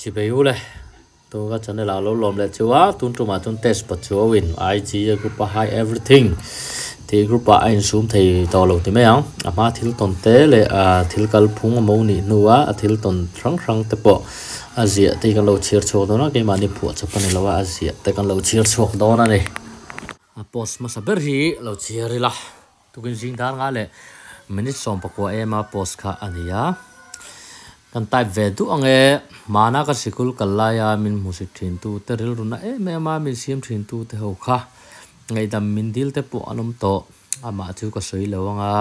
Chibei u le, tu ka channel ah lo lawm leh chu a, tun tumah chuan test pachuau in IG a group a hi everything tih group ah a insum thei tawh lo ti mai ang, a hma thil tawn te leh thil kalphung a mo nih hnu a a thil tawn hrang hrang te pawh a ziah te hi kan lo chhiar chhuak dawn a, keimahni phuah chawp a ni lo a, a ziah te kan lo chhiar chhuak dawn a ni. A post hmasa ber hi lo chhiar ila. Tukin zing dar nga leh minute 19 em a post kha a ni a. Kan type ve duh ang e, hmana ka sikul kal laia min hmusit thin tu te rilru na em em a min siam thin tu te ho kha ngaihdam min dil te pawh an awm tawh. Amah chu ka sawi lo ang a,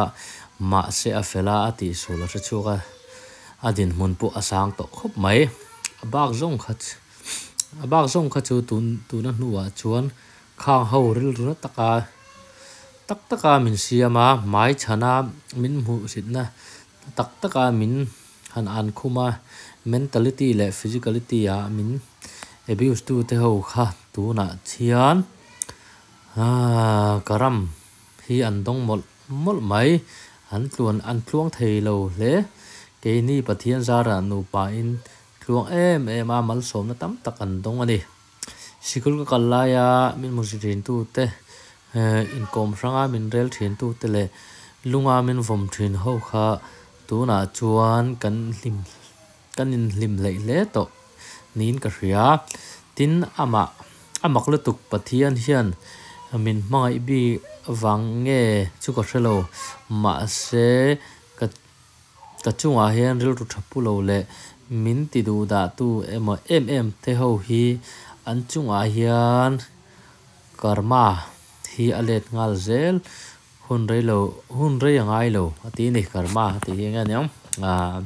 mahse a fel a, a tihsual a hre chhuak a, a dinhmun pawh a sang tawh khawp mai. A bak zawng kha a bak zawng kha chu tun tuna hnuah chuan Khang ho rilru na taka tak taka min siam a, hmai chhana min hmuhsitna tak taka min han an khum a, mentality leh physicality ah min abuse tu te ho kha tunah thian ka ram hi an dawng mawlh mawlh mai, an tluan an tluang thei lo hle, keini Pathian zarah nupa in tluang em em a malsawmna tam tak an dawng a ni. Sikul ka kal laia min hmusi thintute, inkawm hranga min rel thintute leh lunga min vawm thin ho kha tunah chuan kan hlim kan inhlim hleih hle tawh niin ka hria. Tin, amah a mak lutuk Pathian hian min hmangaih bik vang nge chu ka hre lo, mahse ka Ka chungah hian rilru tha pu lo leh min ti duh dah tu emaw em em te ho hi an chungah hian karma hi a let nghal zel hun rei lo hun rei a ngai lo a ti a ni karma a tih hi enge aniang ah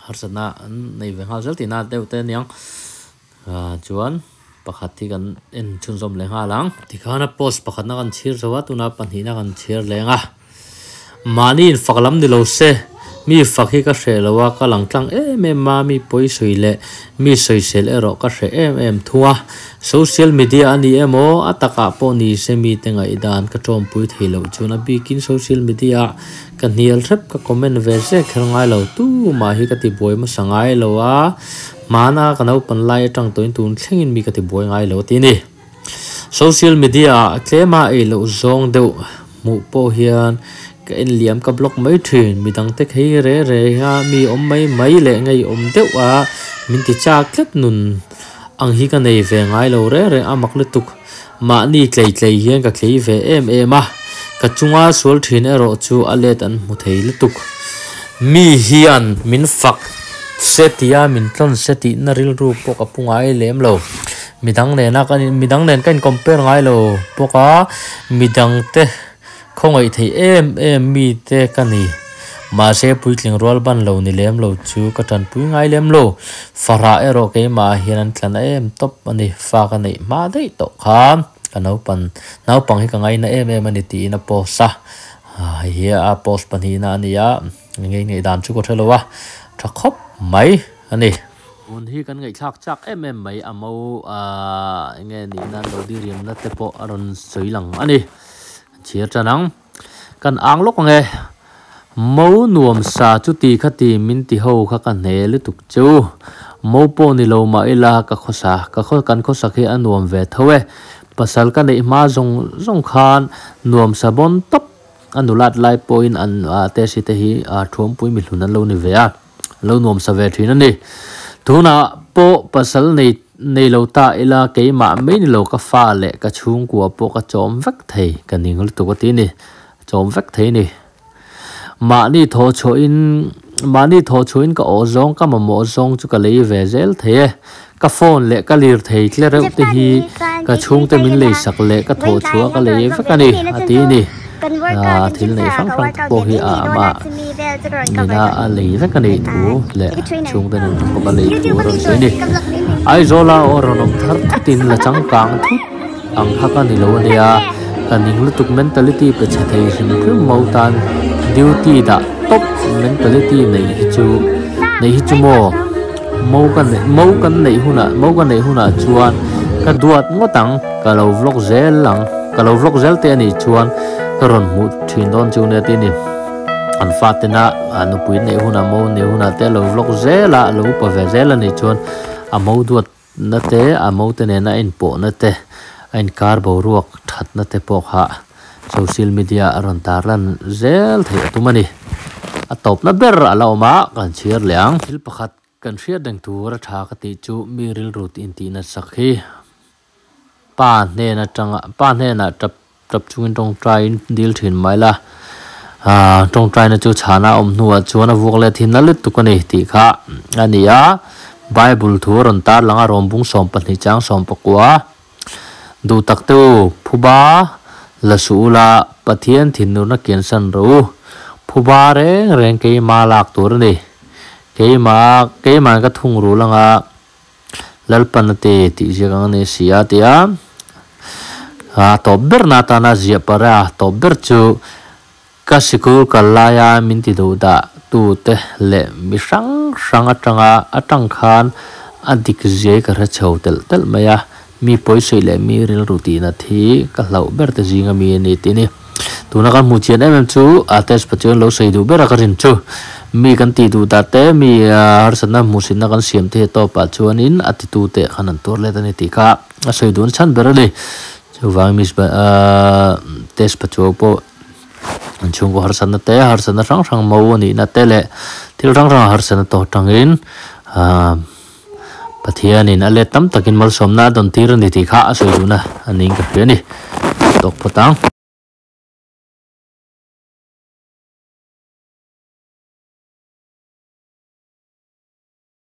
harsatna an nei ve nghal zel tihna deuh te aniang ah chuan pakhat hi kan en chhunzawm leh nghal ang. Tikhan a post pakhatna kan chhir zo a tuna pahnihna kan chhir leng a. Mahni in fak lam ni lo se, mi fak hi ka hreh lo a, ka lang tlang em em a, mi pawi sawi leh mi sawisel erawh ka hreh em em thung a. Social media a ni emaw, a takah pawh ni se mite ngaihdan ka tawmpui thei loh chuan a bikin social media ah ka hnial hrep, ka comment ve zek kher ngai lo, tumah hi ka tibuai hmasa ngai lo a, hmana ka naupan lai atang tawhin tun thlengin mi ka tibuai ngai lo a ti a ni. Social media ah tlema ei loh zawng deuh hmuh pawh hian ka en liam ka block mai thin midang te khei re re a mi awm mai mai leh ngei awm deuh a min ti chak tlat nun ang hi ka nei ve ngai lo re re a mak lutuk mahni tlei tlei hian ka tlei ve em em a ka chunga sual thin erawh chu a let an hmu thei lutuk mi hian min fak se tia min tlawn se tihna rilru pawh ka pu ngai lem lo. Midang nena kan in midang nen ka in compare ngai lo bawk a, midang te khawngaih theih em em mi te ka ni. Mahse puitling rual ban lo ni lem lo chu ka tanpui ngai lem lo. Farah erawh keimah hian an tlan em tawp a ni. Fa ka neih hma daih tawh kha ka naupan naupang hi ka ngaina em em a ni tiin a post a. Hei hi a post pahnihna a ni a, ngei ngei dan chu ka hre lo a, tha khawp mai a ni. Hun hi kan ngaihthlak chak em em mai a mo ahh enge nih nan lo diriamna te pawh a rawn sawi lang a ni. Chhiar tan ang. Kan ang lawk ang e. Mo nuam sa chu ti kha ti min ti ho kha ka hne lutuk chu. Mo pawh ni lo mah ila ka khawsa ka khaw kan khawsak hi a nuam ve tho e. Pasal ka neih hma zawng zawng khan nuam sa bawn tawp a nulat lai pawhin an te si te hi thuampui mihlun an lo ni ve a. Lo nuam sa ve thin a ni. Tunah pawh pasal nei nei lo ta ila keimah mai ni lo ka fa leh ka chhungkua pawh ka chawm vek thei ka ning lutuk a ti a ni. Chawm vek thei a ni. Mahni thaw chhuahin mahni thaw chhuahin ka awh zawng ka mamawh zawng chu ka lei ve zel thei e. Ka phone leh ka lirthei tle reuh te hi ka chhungte min leisak leh ka thawh chhuah ka lei vek a ni a ti a ni. Aaa thil neih hrang hrang te pawh hi a amah nena a lei vek a nih thu leh chhungte nen pawh a lei thu a rawn sawi a ni. Aizawla aw rawn awm thar thutin la changkang thut ang kha ka ni lo a nia, ka ning lutuk mentality pe chhe thei hrim hrim mo tan duty dah tawp mentality neih hi chu neih hi chu maw. Mo ka neih mo kan neih hunah mo ka neih hunah chuan ka duat ngawt ang ka lo vlog zel ang ka lo vlog zel te anih chuan ka rawn hmuh thin dawn chu nia tih a ni an fate na a nupui neih hunah mo neih hunah te a lo vlog zel a a lo upa ve zel anih chuan. A mo duat na te, a mo te nena a inpawhna te, a inkar boruak thatna te pawh kha social media a rawn tarlan zel theih a tum a ni. A tawpna ber a la awm a, kan chhiar leh ang. Thil pakhat kan hriat reng tur a tha ka tih chu mi rilru intih natsak hi pa hnen atanga pa hnenah tap tap chungin tawngtaiin dil thin mai la, aaa tawngtaina chu chhana a awm hnuah chuan a vuak let hi na lutuk a ni tih kha a ni a, Bible thu a rawn tarlang a rawnbung 12 chang 19. Duh tak te u, phuba la suh ula, Pathian thinurna kiansan rawh u. Phuba reng reng keima lak tur a ni. Keima keima'n ka thungrul anga Lalpan a ti tih ziak ang a ni si a ti a. A tawp berna atana ziah pare a tawp ber chu ka sikul kal laia min ti duh dah tute leh mi hrang hrang atanga atang khan a dik ziai ka hre chho telh telh mai a. Mi pawisawi leh mi rilru tihnat hi ka hlauh ber te zinga mi a ni tih a ni. Tuna kan hmuh chian em em chu a test pa chuan lo sawi duh ber a ka rin chu. Mi kan tih duh dah te, mi harsatna hmuhsitna kan siam te hi a tawpah chuanin a titu te khan an tuar let a ni tih kha a sawi duhna chhan ber a ni. Chuvangin miss test pa chuau pawh an chhungkaw harsatna te, harsatna hrang hrang mo a nihna te leh thil hrang hrang harsatna tawh atangin ahh Pathianin a let tam takin malsawmna a dawn tir a ni tih kha a sawi duhna a niin ka hria a ni. Tawk phawt ang.